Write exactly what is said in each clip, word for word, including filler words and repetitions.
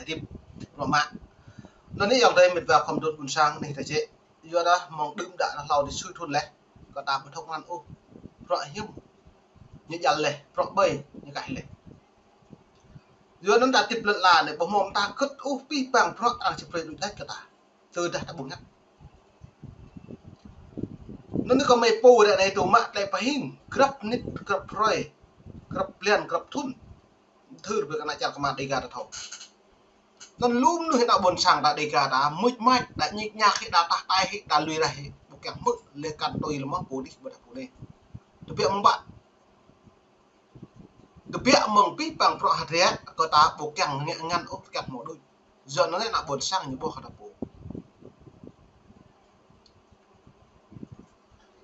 tip, bruă mă. Anŭn anai yơh tơlơi mĕt wa khŏm dŏ ƀôn sang anai tơčĕ. Yua dah mơ̆ng đưm đă hlâo tơlơi sui thun laih. Kơ ta ƀu thâo ngăn ôh. Bruă hiam. Ñu jal laih, bruă ƀai, ñu kaih laih. Yua anŭn ta tip lŏn ala anai, ƀu hmâo ta kơ̆t ôh pih pang bruă arăng či brơi đôč đač kơ ta. Tơdah ta ƀu ngă. Anŭn anai kơ mơi pô ră anai tŭ mă tơlơi pơhing, grăp mơnit, grăp hrơi, grăp blan, grăp thun. Thâo ƀiă kơ ană čar kơmar Dega ta thâo. Anŭn lu mơnuih ană ƀôn sang ta Dega ta, muč mač, đa ñik ñak hĭ, đa tah tai hĭ, đa lui raih hĭ, ƀu kiăng hmư̆, lĕ kăn tui lơmơ̆ pô dih ƀôdah pô anai. Tơbiă mơ̆ng ƀă. Tơbiă mơ̆ng pih pang bruă hơdră, kơ ta ƀu kiăng ngă ngăn ôh, kiăng hmâo đôč. Yua anŭn anai ană ƀôn sang ñu ƀuh kơ ta pô.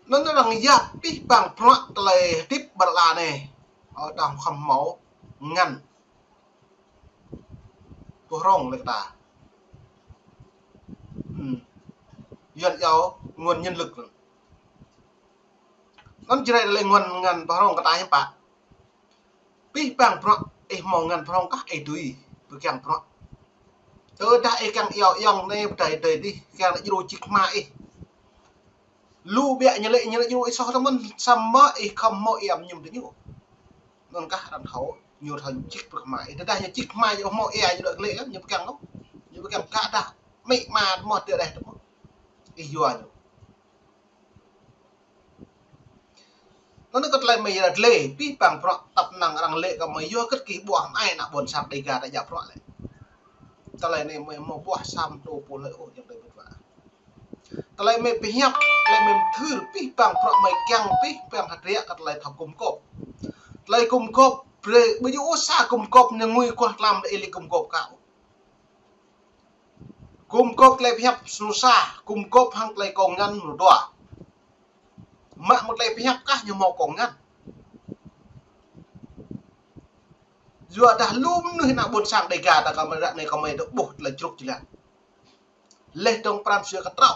Anŭn arăng yap pih pang bruă tơlơi hơdip ƀơi lŏn ala anai. Ơ, ta khŏm hmâo ngăn. Pơhrông lĕ kơ ta. Hmm. Yuan iâu nguồn nhân lực. Anŭn Jrai lĕ nguồn ngăn pơhrông kơ ta hiư̆m pă. Pih pang bruă, ih hmâo ngăn pơhrông kah ih tui, ƀu kiăng bruă. Tơdah ih kiăng iâu ayŏng anai pơdai dai dih, kiăng nao djru čih kơmơi ih. Lu biă ñu lĕ ñu nao djru ih soh tơmơ̆n, samơ̆ ih khŏm hmâo ia mơñum tơ ñu. Anŭn kah arăng thâo, ñu thâo čih bruă kơmơi ih. Tơdah ñu čih kơmơi ñu hmâo ia ñu đuaĭ glĕ, ñu ƀu kiăng ôh. Ñu ƀu kiăng kah dah, amĭ ama tơ mơ̆, tơ đeh tơ mơ̆. Ih yua ñu. Anŭn anai kơ tơlơi mơi yơh lĕ, pih pang bruă tăp năng arăng lĕ kơ mơi yua kơ̆t kih ƀuah mơi ană ƀôn sang Dega ta djă bruă lĕ. Tơlơi anai mơi hmâo ƀuah sa mơtô pô lơi ôh ayŏng adơi mĕt wa. Tơlơi mơi pơhiăp, tơlơi mơi mơthưr, pih pang bruă mơi kiăng, pih pang hơdră kơ tơlơi thâo gum gôp. Tơlơi gum gôp, brơi, ƀu djơ̆ ôh sa gum gôp ñu ngui kuah tlam lĕ ih lĕ gum gôp kơ ôh. Gum gôp tơlơi pơhiăp mơnuih sa, gum gôp hăng tơlơi kông ngăn mơnuih dua. Mă mơ̆ tơlơi pơhiăp kah ñu hmâo kông ngăn. Yua dah lu mơnuih ană ƀôn sang Dega ta kơ mơi ră anai kơ mơi dŏ ƀuh tơlơi čruk čơlan. Leh dơ̆ng pran jua kơtrâo.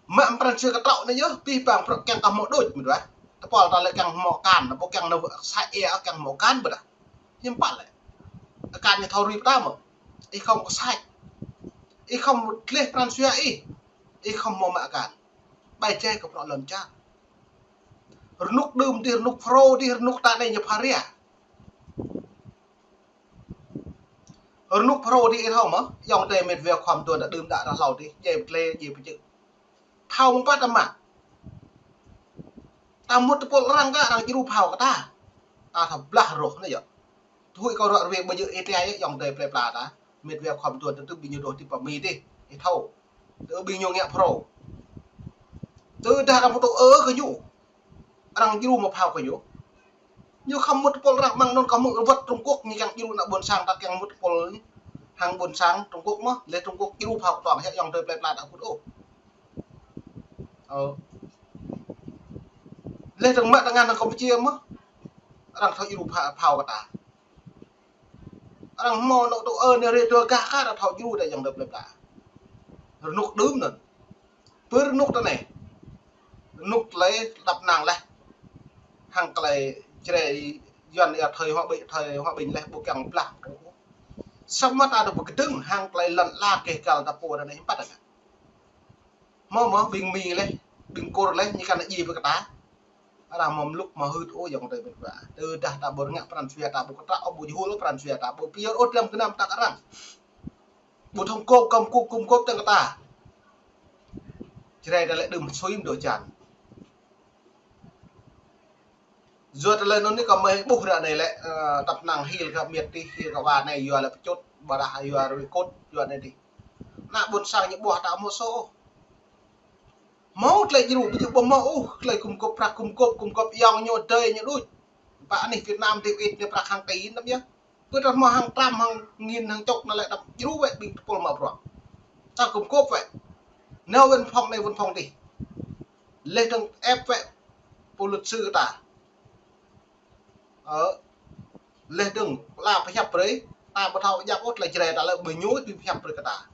Mă pran jua kơtrâo anai yơh, pih pang bruă kiăng kơ hmâo đôč mơ̆n wa. Tơpul ta lĕ kiăng hmâo akan, ta ƀu kiăng nao sa ia kiăng hmâo akan ƀôdah. Hiư̆m pă lĕ. Akan ñu thâo rui pơtao mơ̆. Ih khŏm kơ sait. Ih khŏm tleh pran jua ih. Ih khŏm hmâo mă akan. Ƀai jai kơ bruă lŏn čar. Rơnŭk đưm dih, rơnŭk Phrô dih, rơnŭk ta anai ñu pha ria. Rơnŭk Phrô dih ih thâo mơ̆, ayŏng adơi mĕt wa khŏm tuan ta đưm đă ta hlâo dih, jai pơtlê, jai pơjơ̆. Thâo mơ̆ng pă ta mă. Ta mŭt tơpul arăng kơ arăng djru phao kơ ta. Ta thâo blah rŏh anai yơh. Tui kơ ruă ruê ƀu djơ̆ ih trai yơh, ayŏng adơi plơi pla ta. Mĕt wa khŏm tuan ta tŭ ƀing ñu dŏ ti pơ Mi dih, ih thâo. Tŭ ƀing ñu ngă Phrô. Tơdah arăng pơtô ơ kơ ñu. Arăng djru mă phao kơ ñu. Ñu khŏm mŭt tơpul arăng mơ̆ng anŭn kơ mơ̆ng wơ̆t Trung Quốc ñu kiăng djru ană ƀôn sang ta kiăng mŭt tơpul hăng ƀôn sang Trung Quốc mơ̆, leh Trung Quốc djru phao kơ tuang hiăp ayŏng adơi plơi pla ta ƀu ƀuh ôh. Ơ. Leh dơ̆ng mă tơngan hăng Campuchia mơ̆. Arăng thâo djru pha-, phao kơ ta. Arăng hmâo anŏ tŭ ơ anai rê dua gah kah arăng thâo djru ta ayŏng adơi plơi pla. Rơnŭk đưm anŭn. Pơ rơnŭk ta anai. Rơnŭk tơlơi tơnap tơnăng leh. Hăng tơlơi Jrai Yuan ia thời hòa bình, thời hòa bình leh ƀu kiăng blah. Samơ̆ ta dŏ pơkơdơ̆ng hăng tơlơi lŏn ala keh găl ta pô ta anai hiư̆m pă ta ngă. Hmâo mơ̆ ƀing Mi leh, ƀing Kur leh, ñu kăn djai pơ kơ ta. Arăng hmâo mlŭk hmâo hưt ôh ayŏng adơi mĕt wa. Tơdah ta ƀu ngă pran jua ta ƀu kơtrâo ôh, ƀu jơhul ôh pran jua ta, ƀu pơyơr ôh dram gơnam ta kơ arăng. Ƀu thâo gum gôp, gum gôp tơ̆ng kơ ta. Jrai ta lĕ đưm sui mơ̆ dŏ jan. Yua tơlơi anŭn anai kơ mơi ƀuh ră anai lĕ, ơ, tăp năng hil kơ miêt dih, hil kơ wa anai yua lĕ pơčut, ƀôdah yua rui kôt, yua anai dih. Ană ƀôn sang ñu ƀuh ta hmâo soh. Hmâo tơlơi djru, ƀu djơ̆ ƀu hmâo ôh, tơlơi gum gôp prăk gum gôp, gum gôp ayŏng ñu adơi ñu đôč. Pă anih Việt Nam dih ih ñu prăk hăng ti năm yơh. Pơ ta hmâo hăng trăm, hăng nghìn, hăng chục anŭn lĕ ta djru wơ̆t ƀing tơpul mă bruă. Ta gum gôp wơ̆t. Nao văn phòng anai văn phòng dih. Leh dơ̆ng ĕp wơ̆t pô luật sư ta. Ơ. Leh dơ̆ng pơala pơhiăp brơi. Ta ƀu thâo djăp ôh tơlơi Jrai ta lĕ ƀu ñu ƀing pơhiăp brơi kơ ta.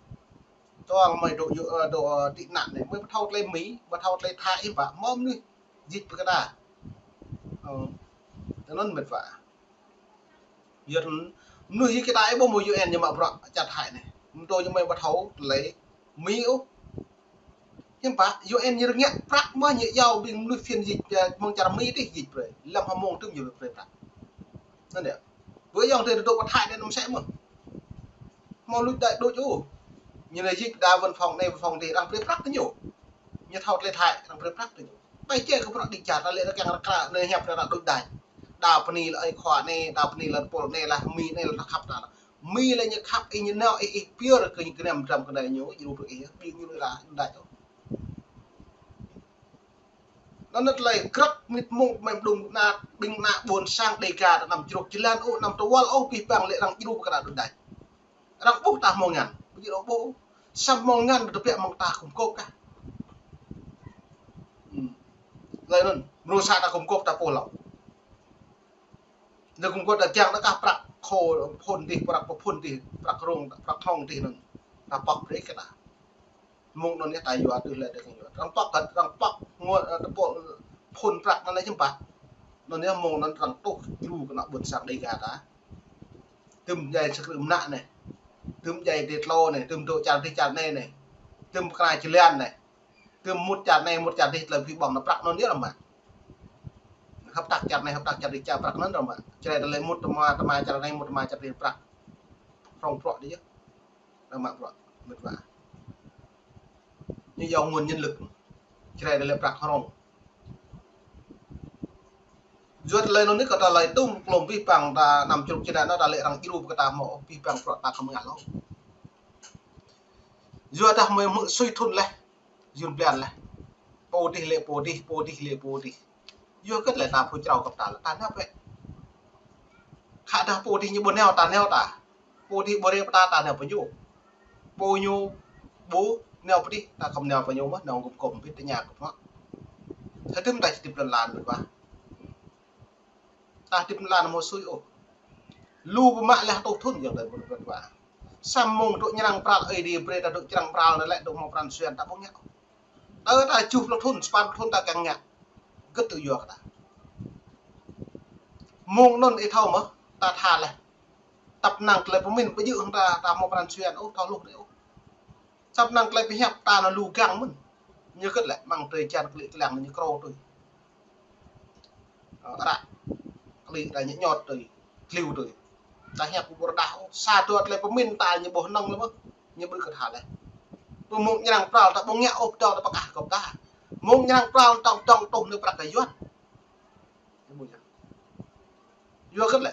Tuang mơi dŏ yu-, ơ, dŏ, ơ, tị nạn anai. Mơi ƀu thâo tơlơi Mi, ƀu thâo tơlơi Thái ih ƀă hmâo mơnuih. Jĭt pơ kơ ta. Ơ. Tơ anŭn mĕt wa. Yua anŭn mơnuih yik kơ ta ih ƀuh mơ̆ U N ñu mă bruă čar Thái anai. Mơ̆ tơ ñu mă ƀu thâo tơlơi Mi ôh. Hiư̆m pă, U N ñu rơngiă prăk mơ̆ ñu iâu ƀing mơnuih phiăn yik, ơ, mơ̆ng čar Mi tih yik brơi. Lăm hmông tŭm ñu brơi prăk. Anŭn yơh. Bơ yŏng tơ dŏ pơ Thái anai năm sĕ mơ̆n. Hmâo luč đai đôč ôh. Ñu anai yik đa văn phòng anai văn phòng tih arăng brơi prăk tơ ñu. Ñu thâo tơlơi Thái arăng brơi prăk tơ ñu. Ƀai čê kơ bruă đĭ čar ta lĕ arăng kiăng ră kră anai hiăp arăng đôč đai. Đa bơni lĕ ơi khua anai, đa bơni lĕ pôl anai lah, Mi anai lah khăp ta lah. Mi lĕ ñu khăp ih ñu nao ih, ih pơyơr kơ ñu gơnam dram kơ đai ñu, djru brơi ih, ƀing ñu lah đôč đai tơ. Anŭn tơlơi krăp mĭt mông mơ̆ng đung na, ƀing na ƀôn sang Dêga ta anăm čruk jơlan ôh, anăm tơwăl ôh, abih bang lĕ arăng djru kơ ta đôč đai. Arăng ƀuh ta hmâo ngăn, ƀu djơ̆ ôh ƀuh. Samơ̆ hmâo ngăn tơbiă mơ̆ng ta kŭm kôp kah. Hmm. Laih anŭn, mrô sa ta kŭm kôp ta pô lŏ. Anŭn kŭm kôp ta kiăng ta kah prăk khô phŭn tih, prăk pơphŭn tih, prăk rông, prăk hŏng tih anŭn. Ta pŏk brơi kơ ta. Mông anŭn yơh ta yua tui lĕ tơ kơ yua. Arăng pŏk kơ, arăng pŏk ngua, ơ, tơpul phŭn prăk anŭn lĕ hiư̆m pă. Anŭn yơh mông anŭn arăng tuh djru kơ ană ƀôn sang Dêga ta. Tơm djai sơkrư̆ mơnă anai. Tơm djai dêh tlô anai, tơm dŏ čar dih čar anai anai. Tơm kơna jơlan anai. Tơm mŭt čar anai, mŭt čar dih tơlơi pơhiăp ƀơ̆ng ană prăk anŭn yơh arăng mă. Hợp tác čar anai, hợp tác čar dih čar prăk anŭn arăng mă. Čơrai tơlơi mŭt tơma, tơma čar anai, mŭt tơma čar dih prăk. Hrŏng prŏk dih yơh. Arăng mă bruă, mĕt wa. Ñu iâu nguồn nhân lực. Čơrai tơlơi prăk hrŏng. Yua tơlơi anŭn anai kơ tơlơi tŭm klôm abih bang ta anăm čruk čơnă anŭn ta lĕ arăng djru kơ ta hmâo abih bang bruă ta khŏm ngă hlâo. Yua dah mơ̆ mơ̆ sui thŭn laih, yŭn blan laih. Pô dih lĕ pô dih, pô dih lĕ pô dih. Yua kơ tơlơi ta phu črâo kơ ta lĕ ta nao pĕ. Khă dah pô dih ñu ƀu nao ta nao ta. Pô dih ƀu rĕ pơ ta ta nao pơ ñu. Pô ñu ƀu nao pơ dih ta khŏm nao pơ ñu mơ̆, nao gum gum pĭt tơña kơ pơmă. Hơdôm ta hơdip lŏn lan mĕt wa. Ta hơdip lŏn lan hmâo sui ôh. Lu pơmă laih tuh thŭn yơh ta ƀu mĕt wa. Samơ̆ mông dŏ ñrăng pral Ơi Adai brơi ta dŏ ñrăng pral anai lĕ dŏ hmâo pran jua ta ƀu ngă ôh. Tơ ta tơjuh pluh thŭn, sapăn pluh thŭn ta kiăng ngă. Gĭt tŭ yua kơ ta. Mông anŭn ih thâo mơ̆, ta tha laih. Tăp năng tơlơi pơmĭn ƀu djơ̆ hăng ta, ta hmâo pran jua ôh, thâo hluh anai ôh. Tăp năng tơlơi pơhiăp ta anŭn lu gang mơ̆n. Ñu gĭt lĕ, mơ̆ng drơi jan klĭ klang ñu krô tui. Ơ, ară. Klĭ ta ñu ñot tui, kliu tui. Ta hiăp ƀu rơđah ôh. Sa dua tơlơi pơmĭn ta ñu ƀuh nŏng lĕ mơ̆. Ñu ƀu kơ tha laih. Pơ mông ñrăng pral ta ƀu ngă ôh, pơdŏng ta pơkah kơ ta. Mông ñrăng pral tŏng tŏng tuh anai prăk kơ Yuan. Ñu ƀu ngă. Yua kơ lĕ.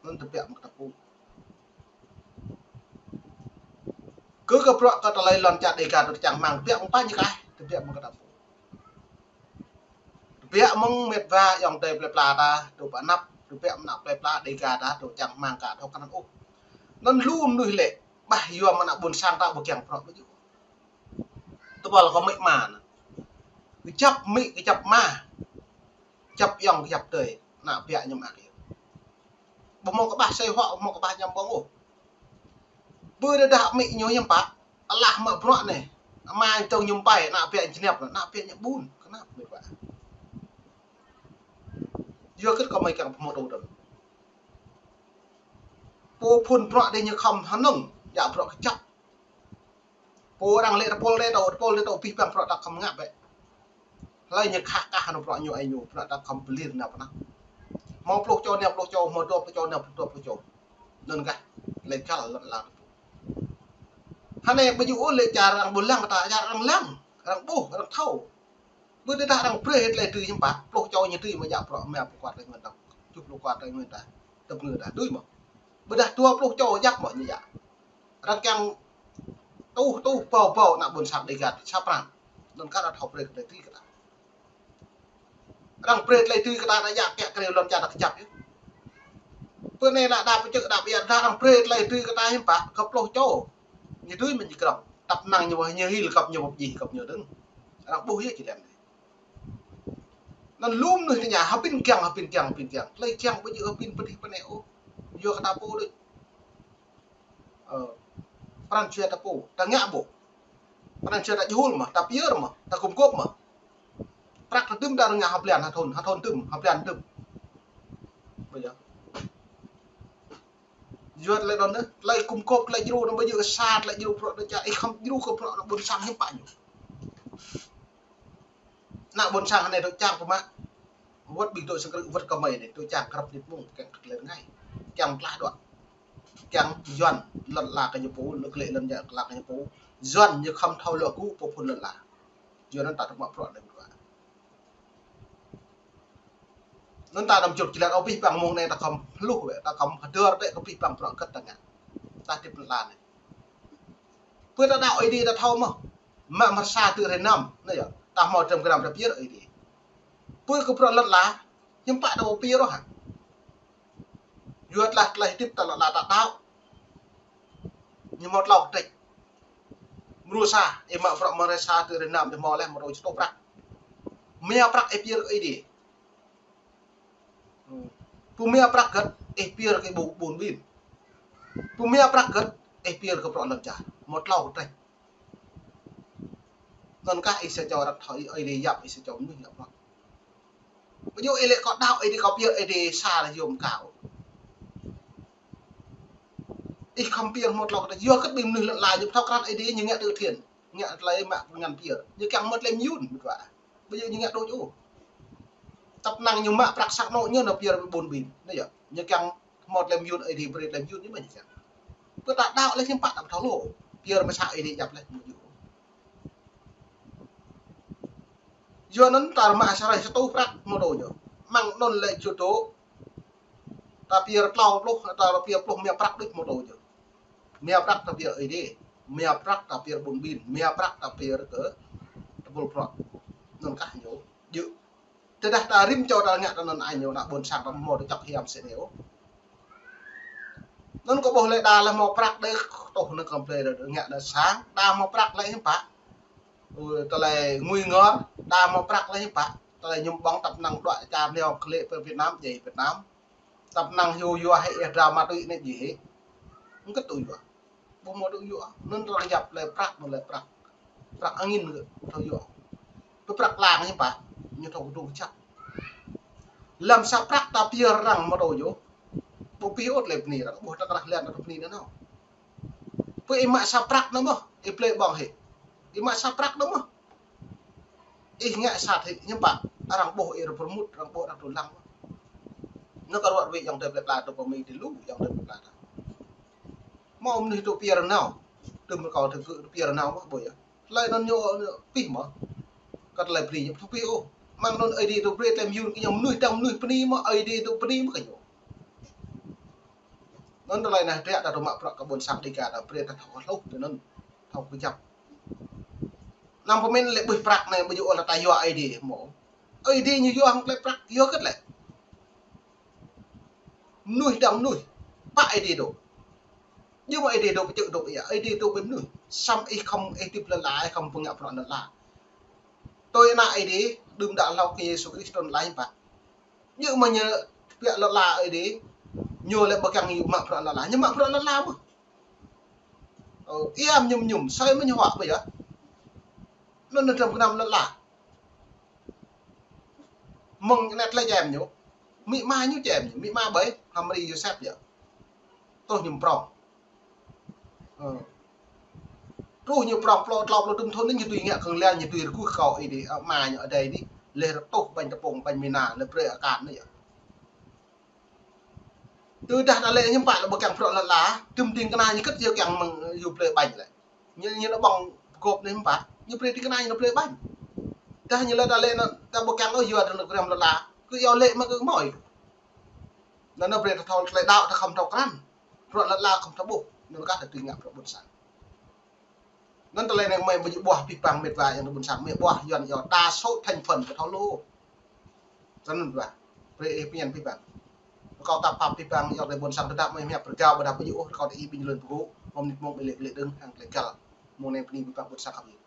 Anŭn tơbiă mơ̆ng kơ ta pô. Kơ kơ bruă kơ tơlơi lŏn čar Dêga tơ čang hmang tơbiă mơ̆ng pă ñu kah, tơbiă mơ̆ng kơ ta pô. Tơbiă mơ̆ng mĕt wa yŏng tơi plơi pla ta, tơ pơ anăp, tơbiă mơ̆ng ană plơi pla Dêga ta, tơ čang hmang ka thâo kơ anŭn ôh. Anŭn lu mơnuih lĕ, ƀah yua mơ̆ng ană ƀôn sang ta ƀu kiăng bruă ƀu djơ̆. Tơpul kơ amĭ ama anŭn. Kơjăp amĭ, kơjăp ama. Kơjăp yŏng, kơjăp tơi. Ană biă ñu mă kơ yơh. Ƀu hmâo kơƀah sơi huă, ƀu hmâo kơƀah ñăm ƀơ̆ng ôh. Ƀu rơđah amĭ ñu hiư̆m pă, alah mă bruă anai. Ama ñu tơ̆ng ñu pai, ană biă ñu jơnap, ană biă ñu ƀun. Kơnăp mĕt wa. Yua kơ kơ mơi kiăng pơhmư̆ tui tơ̆n. Pô phŭn bruă dih ñu khŏm hơnơ̆ng, djă bruă kơjăp. Pô arăng lĕ tơpul dih tơ, tơpul dih tơ abih bang bruă ta khŏm ngă bĕ. Hlơi ñu khă kah anŭn bruă ñu ai ñu, bruă ta khŏm pơlir nao pơ anăp. Hmâo pluh čô nao pluh čô, hmâo dua pluh čô nao dua pluh čô. Anŭn kah, lĕ kal lŏn lan. Hơnai ƀu djơ̆ ôh lĕ čar arăng ƀu lăng ta, čar arăng lăng, arăng ƀuh, arăng thâo. Ƀu tơdah arăng brơi tơlơi dưi hiư̆m pă, pluh čô ñu dưi mơ̆ djă bruă mă pơkuat tơlơi ngăn ta, tŭ pơkuat tơlơi ngăn ta, tơpơngư ta dưi mơ̆. Ƀu dah dua pluh čô djăp mơ̆ ñu djă. Arăng kiăng tuh, tuh, ƀâo, ƀâo, ană ƀôn sang Dêga, sa pran. Anŭn kah arăng thâo brơi tơlơi dưi kơ ta. Arăng brơi tơlơi dưi kơ ta, ta djă kiăng kơ lŏn čar ta kơjăp yơh. Pơ anai ană đa pơčơ̆ đa pơyơr, dah arăng brơi tơlơi dưi kơ ta hiư̆m pă, kơ pluh čô. Ñu dưi mơ̆ ñu krŏng. Tăp năng ñu ƀuh, ñu hil kơp ñu ƀuh djih kơp ñu dơ̆ng. Arăng ƀuh yơh či lăng. Anŭn lu mơnuih tơña, hơbĭn kiăng, hơbĭn kiăng, hơbĭn kiăng. Tơlơi kiăng ƀu djơ̆ hơbĭn pơ dih pơ anai ôh. Yua kơ ta pô đôč. Ơ, pran jua ta pô, ta ngă ƀô̆. Pran jua ta jơhul mơ̆, ta pơyơr mơ̆, ta gum gôp mơ̆. Prăk ta tơm ta rơngiă ha blan ha thŭn, ha thŭn tơm, ha blan tơm. Ƀu djơ̆. Yua tơlơi anŭn, tơlơi kum kôp, tơlơi djru anŭn ƀu djơ̆ sa, tơlơi djru bruă anŭn čar, ih khŏm djru kơ bruă anŭn ƀôn sang hiư̆m pă ñu. Ană ƀôn sang anai dŏ čang pơmă. Wơ̆t ƀing dŏ sang krư̆, wơ̆t kơmơi anai dŏ čang krăp nit mông, kiăng kơ tơlơi rơngai. Kiăng tơlah dŏ. Kiăng Yuan lŏn ala kơ ñu pô, lŏn klĕ lŏn jă ala kơ ñu pô. Yuan ñu khŏm thâo lŏ gŭ pô phŭn lŏn ala. Yua anŭn ta tơmă bruă anai bruă. Anŭn ta năm chục či lăt ôh pih păng mông anai ta khŏm hluh wĕ, ta khŏm hơdơr tĕ kơ pih păng bruă kơ̆t ta ngă. Ta tip lŏn ala anai. Pơ ta đaŏ Ơi Adai ta thâo mơ̆. Mă mơsa tơ hrơi năm, anai yơh. Ta hmâo trăm gram ta pơyơr Ơi Adai. Pơ kơ bruă lŏn ala, hiư̆m pă ta pơyơr ôh hă. Yua tơlơi, tơlơi hơdip ta lŏn ala ta đaŏ. Ñu hmâo tlâo kơtrĕč. Mrô sa, ih mă bruă mơsa tơ hrơi năm, ih hmâo leh mrô čơtuh prăk. Mia prăk ih pơyơr Ơi Adai. Pơmia prăk kơ̆t, ih pơyơr kơ ƀu ƀun ƀin. Pơmia prăk kơ̆t, ih pơyơr kơ bruă lŏn čar. Hmâo tlâo kơtrĕč. Anŭn kah ih sa čô răk thâo ih, Ơi Adai yap ih sa čô mơnuih yap lŏn. Ƀu djơ̆ ih lĕ kâo đaŏ Ơi Adai kâo pơyơr Ơi Adai sa lĕ yôm kâo. Ih khŏm pơyơr hmâo tlâo kơtrĕč, yua kơ ƀing mơnuih lŏn ala ñu ƀu thâo krăn Ơi Adai ñu ngă từ thiện. Ngă tơlơi mă ngăn pơyơr. Ñu kiăng hmâo tơlơi mơyŭn mơ̆t wa. Ƀu djơ̆ ñu ngă đôč ôh. Tăp năng ñu mă prăk sa anôk ñu nao pơyơr ƀun ƀin. Anai yơh. Ñu kiăng hmâo tơlơi mơyŭn Ơi Adai brơi tơlơi mơyŭn ñu mă ñu kiăng. Pơ ta đaŏ lĕ hiư̆m pă ta ƀu thâo lu. Pơyơr mơsa Ơi Adai yap lĕ mơ̆ ñu. Yua anŭn ta mă sa hrơi čơtuh prăk mơ̆ dŏ ñu. Mơ̆ng anŭn lĕ čơtuh. Ta pơyơr tlâo pluh, ta pơyơr pluh mia prăk đôč mơ̆ dŏ ñu. Mia prăk ta pơyơr Ơi Adai. Mia prăk ta pơyơr ƀun ƀin. Mia prăk ta pơyơr kơ tơpul bruă. Anŭn kah ñu. Djơ̆. Tơdah ta rĭm čô ta ngă ta anŭn ai ñu ană ƀôn sang ta hmâo tơ čŏk hiam sĭt anai ôh. Anŭn kâo ƀuh lĕ đa lĕ hmâo prăk đơi tuh anŭn kơmplei đơi ngă đơi sang, đa hmâo prăk lĕ hiư̆m pă. Ơ, tơlơi ngui ngor, đa hmâo prăk lĕ hiư̆m pă. Tơlơi ñu ƀơ̆ng tăp năng đuaĭ čar neo klĕ pơ Việt Nam, djai Việt Nam. Tăp năng hyu yua hĕ ih drama tui anai djai hĕ. Hơget tui yua. Ƀu hmâo tui yua. Anŭn arăng yap lĕ prăk, anŭn lĕ prăk. Prăk angin kơ thâo yua. Pơ prăk lăng ñu pă, ñu thâo kơdŭng kơčăp. Lăm sa prăk ta pơyơr arăng mơ̆ dŏ ñu. Ƀu pih ôh tơlơi bơni arăng, ƀuh ta krah lĕ ta bơni anŭn nao. Pơ ih mă sa prăk anŭn mơ̆, ih plơi ƀơ̆ng hĕ. Ih mă sa prăk anŭn mơ̆. Ih ngă sat hĕ, hiư̆m pă, arăng ƀuh ih rơpơmŭt, arăng ƀuh arăng tơlăng. Anŭn kơ ruă ruai ayŏng adơi plơi pla dŏ pơ Mi dih lu, ayŏng adơi plơi pla ta. Hmâo mơnuih dŏ pơyơr nao. Tơm kâo tơgŭ dŏ pơyơr nao mơ̆, ƀuh yơh. Tơlơi anŭn ñu pih mơ̆. Kơ tơlơi bơni ñu pih ôh. Mơ̆ng anŭn Ơi Adai dŏ brơi tơlơi mơyŭn kơ ñu mơnuih dơ̆ng mơnuih bơni mơ̆, Ơi Adai dŏ bơni mơ̆ kơ ñu. Anŭn tơlơi anai dră ta dŏ mă prăk kơ ƀôn sang Dêga ta brơi ta thâo hluh tơ anŭn. Thâo kơjăp. Anăm pơmĭn lĕ ƀuh prăk anai ƀu djơ̆ ôh lĕ ta yua Ơi Adai mơ̆. Ơi Adai ñu yua hăng tơlơi prăk, yua hơget lĕ. Mơnuih dơ̆ng mơnuih. Pă Ơi Adai dŏ. Djơ̆ mơ̆ Ơi Adai dŏ pơčơ̆ dŏ ƀiă. Ơi Adai dŏ ƀơi mơnuih. Samơ̆ ih khŏm ih hơdip lŏn ala, ih khŏm pơngă bruă lŏn ala. Tui ană Ơi Adai, đưm đă hlâo kơ Yêsu Krist trŭn laih hiư̆m pă. Djơ̆ mơ̆ ñu pơhiăp lŏn ala Ơi Adai. Ñu lĕ ƀu kiăng ñu mă bruă lŏn ala. Ñu mă bruă lŏn ala mơ̆. Ơ, iăm ñum ñum, sơi mơ̆ ñu huă ƀu yơh. Anŭn anŭn dram gơnam lŏn ala. Mơ̆ng anai tơlơi čem ñu. Amĭ ama ñu čem ñu. Amĭ ama ƀơi, H'Mari Yôsep yơh. Truh ñu prŏng. Ơ. Truh ñu prŏng plŏ, tlâo pluh tơm thŭn anai ñu tui ngă kơ̆ng lăng, ñu tui rơgoh kơ Ơi Adai, ama ñu Adai dih. Leh rơtuh ƀañ tơpŭng, ƀañ mơna, leh brơi akan anai yơh. Tơdah ta lĕ hiư̆m pă lĕ ƀu kiăng bruă lŏn ala, tơm ding kơna ñu kơ̆t yơh kiăng mơ̆ng yua plơi ƀañ lĕ. Ñu, ñu nao ƀơ̆ng gŏp anai hiư̆m pă, ñu brơi ding kơna ñu nao plơi ƀañ. Tơdah ñu lĕ ta lĕ anŭn, ta ƀu kiăng ôh yua tơnŭk rem lŏn ala, kơ yua lĕ mă kơ mơi. Anŭn anŭn brơi ta thâo tơlơi đaŏ ta khŏm thâo krăn. Bruă lŏn ala khŏm thâo ƀuh, anŭn kah ta tui ngă bruă ƀôn sang. Anŭn tơlơi anai mơi ƀu djơ̆ ƀuah pih păng mĕt wa ayŏng adơi ƀôn sang, mơi ƀuah Yuan yua đa số thành phần ƀu thâo lu. Tơ anŭn ƀuah. Brơi ih pơñen pih păng. Kâo tăp pap pih păng ayŏng adơi ƀôn sang tơdah mơi hiăp rơgao ƀôdah ƀu djơ̆ ôh, kâo đei ih ƀing lŏn pơgŭ, mơ̆ng mơnit mông ƀơi lĕ ƀơi lĕ dơ̆ng hăng tơlơi găl. Mông anai bơni pih păng ƀôn sang khăp yơh.